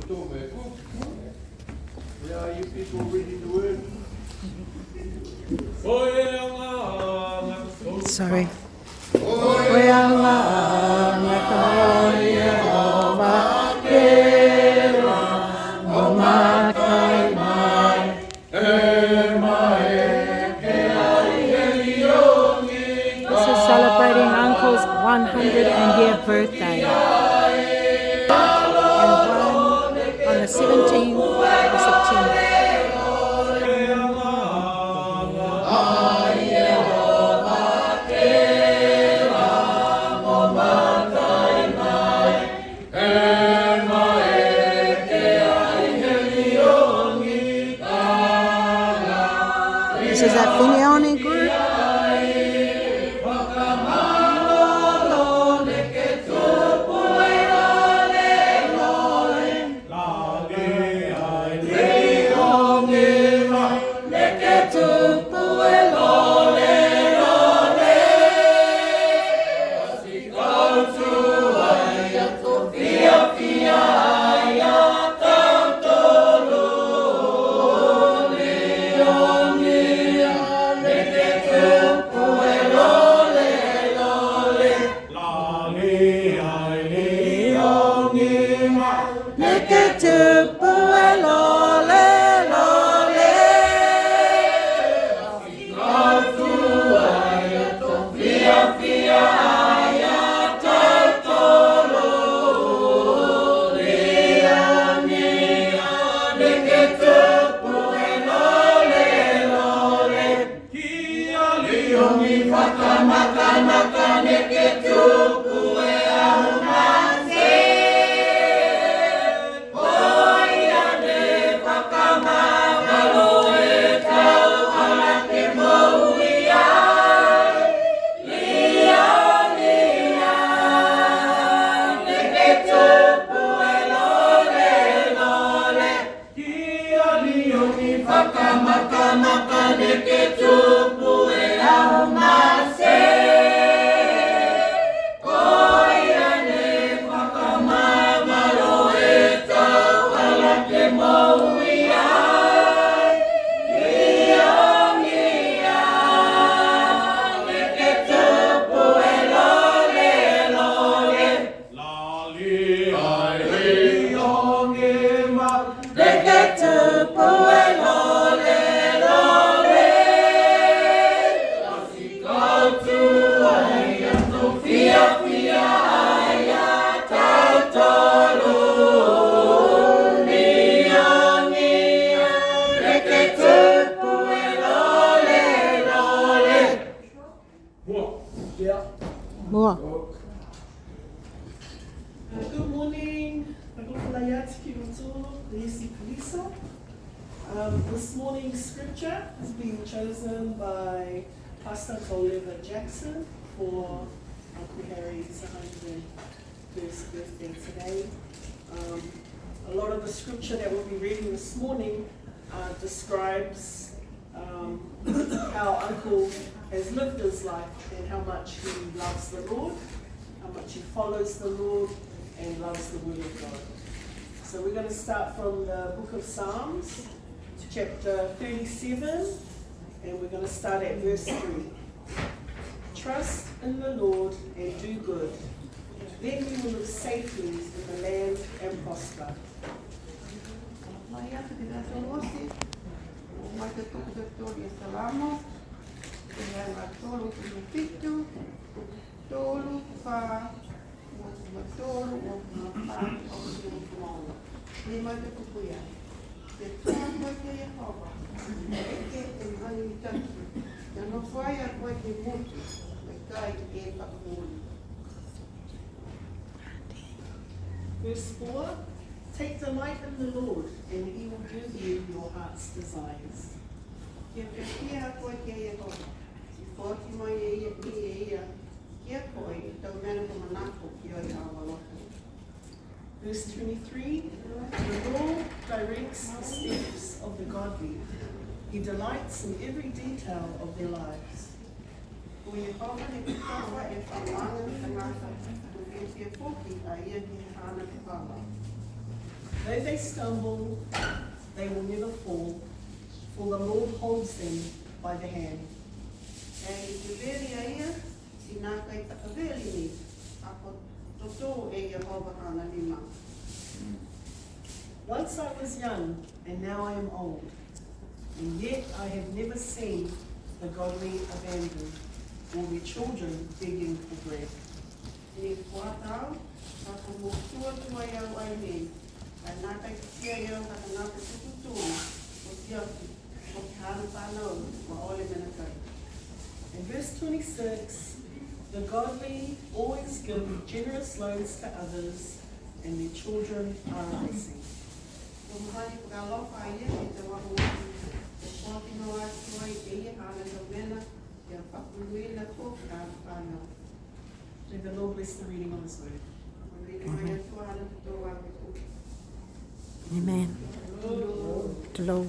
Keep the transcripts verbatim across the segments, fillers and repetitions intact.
Where are you people reading the word? Sorry. This is celebrating Uncle's one hundred and year birthday. And one on the seventeenth of September. This is a Fineone group. Mua. Uh, good morning. Fakaalofa lahi atu ki a tautolu, Lisi Kalisa. Um, this morning's scripture has been chosen by Pastor Coleva Jackson for Uncle Harry's hundred first birthday today. Um, a lot of the scripture that we'll be reading this morning, uh, describes, um, how Uncle has lived his life and how much he loves the Lord, how much he follows the Lord and loves the Word of God. So we're gonna start from the book of Psalms, chapter thirty-seven, and we're gonna start at verse three. Trust in the Lord and do good. Then you will live safely in the land and prosper. Mai atu ki a tautolu oti, o mai ke tuku a tautolu e salamo, e lima tolu fitu, tolu fā, uafulu ma tolu, uafulu ma fā, uafulu ma ono. Ne mai ke tuku ia. Ke he ko e Iehova, eke e mahani mitaki, ne nofo ai a koe ke he motu, mo e kai e fakamooli. Verse four, take delight in the Lord, and he will give you your heart's desires. Ke fiafia a koe ke he Iehova, ti foaki mai e ia, e ia, ki a koe e tau mena kua manako ki ai a au loto. Verse twenty-three, the Lord directs the steps of the godly. He delights in every detail of their lives. Ko Iehova he kua e faga ni tagata, kua fiafia foki a ia ke he haana kua. Though they stumble, they will never fall, for the Lord holds them by the hand. He teveli a ia, ti nākai fakaveli ni, ha ko totou e Iehova haana lima. Once I was young, and now I am old, and yet I have never seen the godly abandoned, or their children begging for bread. Ne kua tau, ka ko motua tuai au ai nei, ka nākai kitia e au ha tagata tututū, oti atu, ko e haana fanau, kua ole mena kai. In verse twenty-six, the godly always give generous loans to others, and their children are a blessing. Kua mahani fakaalofa a ia ke he vahā, kua foaki noa atu ai e ia haana tau mena, ke fakaholoaga foki haana fanau. May the Lord bless the reading of His word. Amen. Tulou.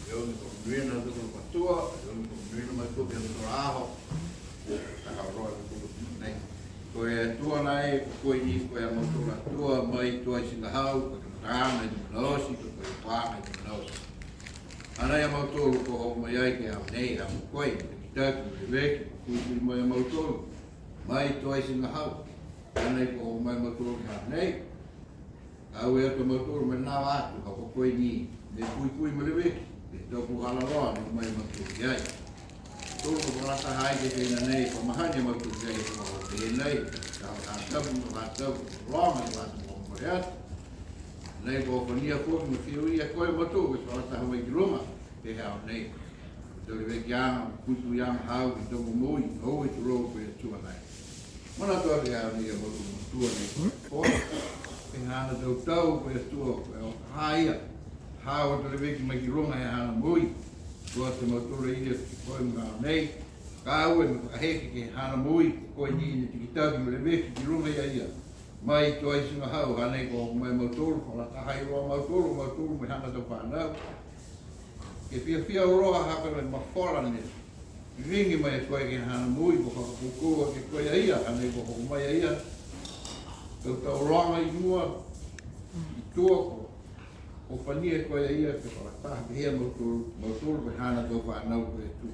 Io, ni ko e monuina a tuku a matua, io, ni ko e monuina mai tuku a matua aho. Taka roa ni tuku nei. Ko e Atua nai, ko koe ni, ko e matua Atua, mai tuai tinga hau, ko e mataaga i mena oti, ko e paga i mena oti. Hanai a mautolu kua o mai ai ke he aho nei, ha ko koe, takitaki, leveki, puipui mai a mautolu, mai tuai tinga hau. Hanai kua o mai a mautolu ke he aho nei. Ka e atu a mautolu mo e manava atu, ha ko koe ni, mo e puipui mo e leveki, mo e tau puhala loa ne o mai a mautolu ki ai. Tolu kua fakalataha ai ke he kaina nei, kua mahani a mautolu ki ai, kua o pehē nai, ka e ha tapu, ha tapu, loga, ha tapu, kua mole atu. Nei kua fania foki mo e fiafia a koe mo e tau kua fakalataha mai ki luga, ke he aho nei. Tau levekiaga, puipuiaga haau, ke he tau momoui, oue tulou ko e Atua nai. Manatu atu ke he aho nei a mautolu mo e Atua nei. Ko e haana tau tau ko e Atua, ko e ha ia. Haau a tau leveki mai ki luga he haana moui. Ko e Atua mautolu ia, ko e aho nei. Ka e ua mo e fakaheke ke he haana moui, ko e ni ne takitaki mo e leveki ki luga ia ia. Mai tuai tinga hau, hanai kua o mai a mautolu, fakalataha ai loa a mautolu, mautolu mo e haana tau fanau. Ke fiafia auloa ha ko e mafola ne liligi mai e koe ke he haana moui, kua fakakoukou aki e koe a ia, hanai kua o mai a ia. Tau tau loga i mua, i tua ko Kua fania e koe a ia ke fakalataha pehē a mautolu, mautolu ko e haana tau fanau ko e Atua.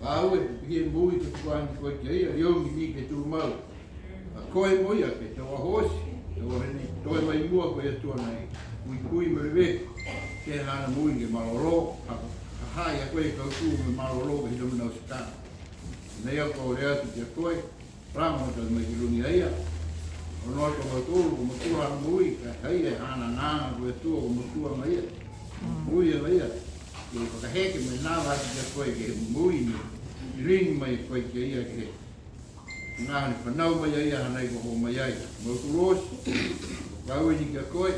Ka e ua, pehē moui ke tuku age koe ki a ia, liogi ni ke tū mau. Ka ko e moui a ke he tau aho oti, tau aho nei, toe mai mua ko e Atua nai, puipui mo e leveki, ke he haana moui ke malolō, ha, ha ha i a koe kautū mo e malolō ke he tau mena oti ka. Nei au kua ole atu ki a koe, Rama tau mai ki luga ia. Onoono atu a mautolu, ko e matua haana moui, ka e ha ia e haana agaga ko e Atua, ko e matua agaia. Moui agaia. Ke fakaheke mai nā vati ki a koe ke he moui ni. Liligi mai e koe ki a ia ke he. Nā ne fanau mai a ia hanai kua o mai ai. Mautolu oti. Ka e ua ni ki a koe.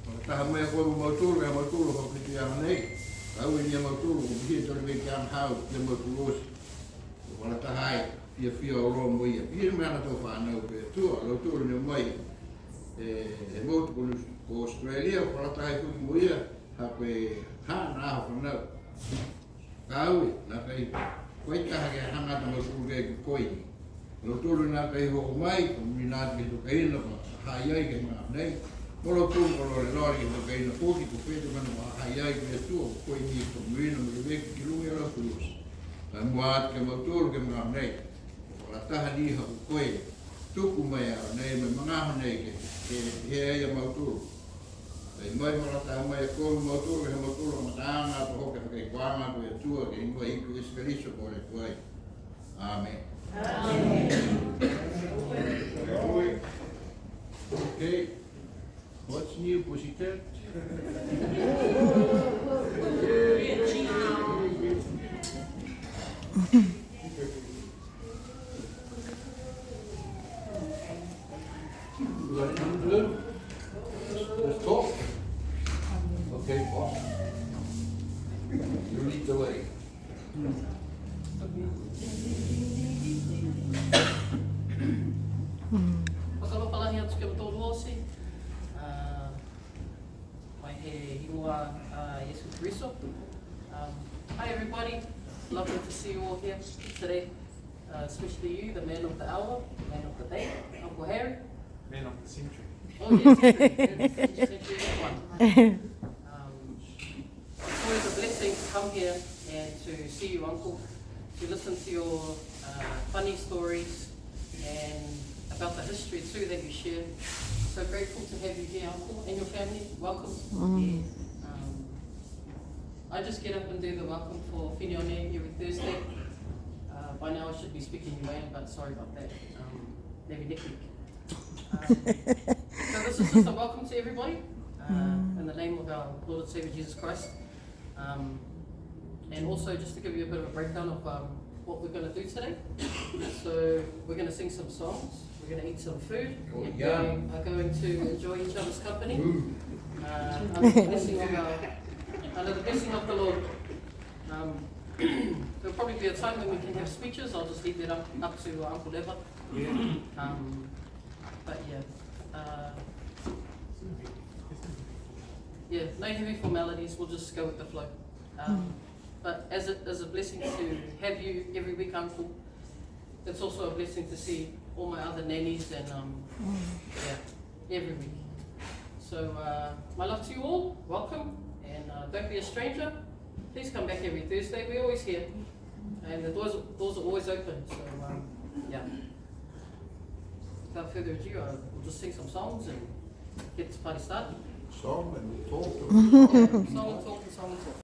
Fakataha mai a koe mo mautolu, ka e mautolu, fakapiti a nei. Ka e ua ni a mautolu, ko e pihia tau levekiaga haau, ki a mautolu oti. Kua fakalataha ai, fiafia auloa mo ia. Pihia mo e haana tau fanau ko e Atua, lautolu ne o mai, e, he motu ko, ko Australia, kua fakalataha ai foki mo ia, ha ko e haana aho fanau. Ka e ua, nākai, ko e taha ke hagaao a mautolu ke ko e koe ni. Lautolu nākai o mai, kua mena atu ke he tau kaina, kua ha ha i ai ke he magaaho nei. Mo lautolu kua lolelole ke he tau kaina foki, ko e tau mena kua ha ha i ai ke he Atua, ko e koe ni kua mena mo e leveki ki luga ia lautolu oti. Ka e mua atu ki a mautolu ke he magaaho nei. Kua fakalataha ni ha ko koe. Tuku mai a nei mo e magaaho nei ke, ke, ke he ai a mautolu. Ka e mai fakalataha mai a koe mo mautolu, ke he mautolu, mataaga, to hoke, ke he kuaga, ko e Atua, ke he higoa i Yesu Keriso, kua ole atu ai. Amen. Amen. Okay. What's new, pussycat? You got anything to do? Just talk. Okay, boss. You lead the way. Fakaalofa lahi atu ki a mautolu oti. A, mai he higoa a Iesu Keriso. Um, hi everybody, lovely to see you all here today. Uh, especially you, the man of the hour, man of the day, Uncle Harry. Man of the century. Oh, yes. Century one. Um, it's always a blessing to come here and to see you, Uncle, to listen to your uh, funny stories and about the history too that you share. So grateful to have you here, Uncle, and your family. Welcome. Um, I just get up and do the welcome for Fineone every Thursday. Uh, by now I should be speaking Niuean, but sorry about that. Um, maybe next week. Um, so this is just a welcome to everybody uh, in the name of our Lord and Savior Jesus Christ. Um, and also just to give you a bit of a breakdown of um, what we're going to do today. So we're going to sing some songs, we're going to eat some food, and we are going to enjoy each other's company uh, under, the blessing of our, under the blessing of the Lord. Um, there'll probably be a time when we can have speeches. I'll just leave that up, up to Uncle Leva. Um, but yeah. Uh, yeah, no heavy formalities. We'll just go with the flow. Um, but as it is a blessing to have you every week, Uncle, it's also a blessing to see all my other nannies and um, yeah, every week. So uh, my love to you all. Welcome, and uh, don't be a stranger. Please come back every Thursday. We're always here, and the doors doors are always open. So um, yeah. Without further ado, uh, we'll just sing some songs and get this party started. Song and talk. Song and talk and song and talk.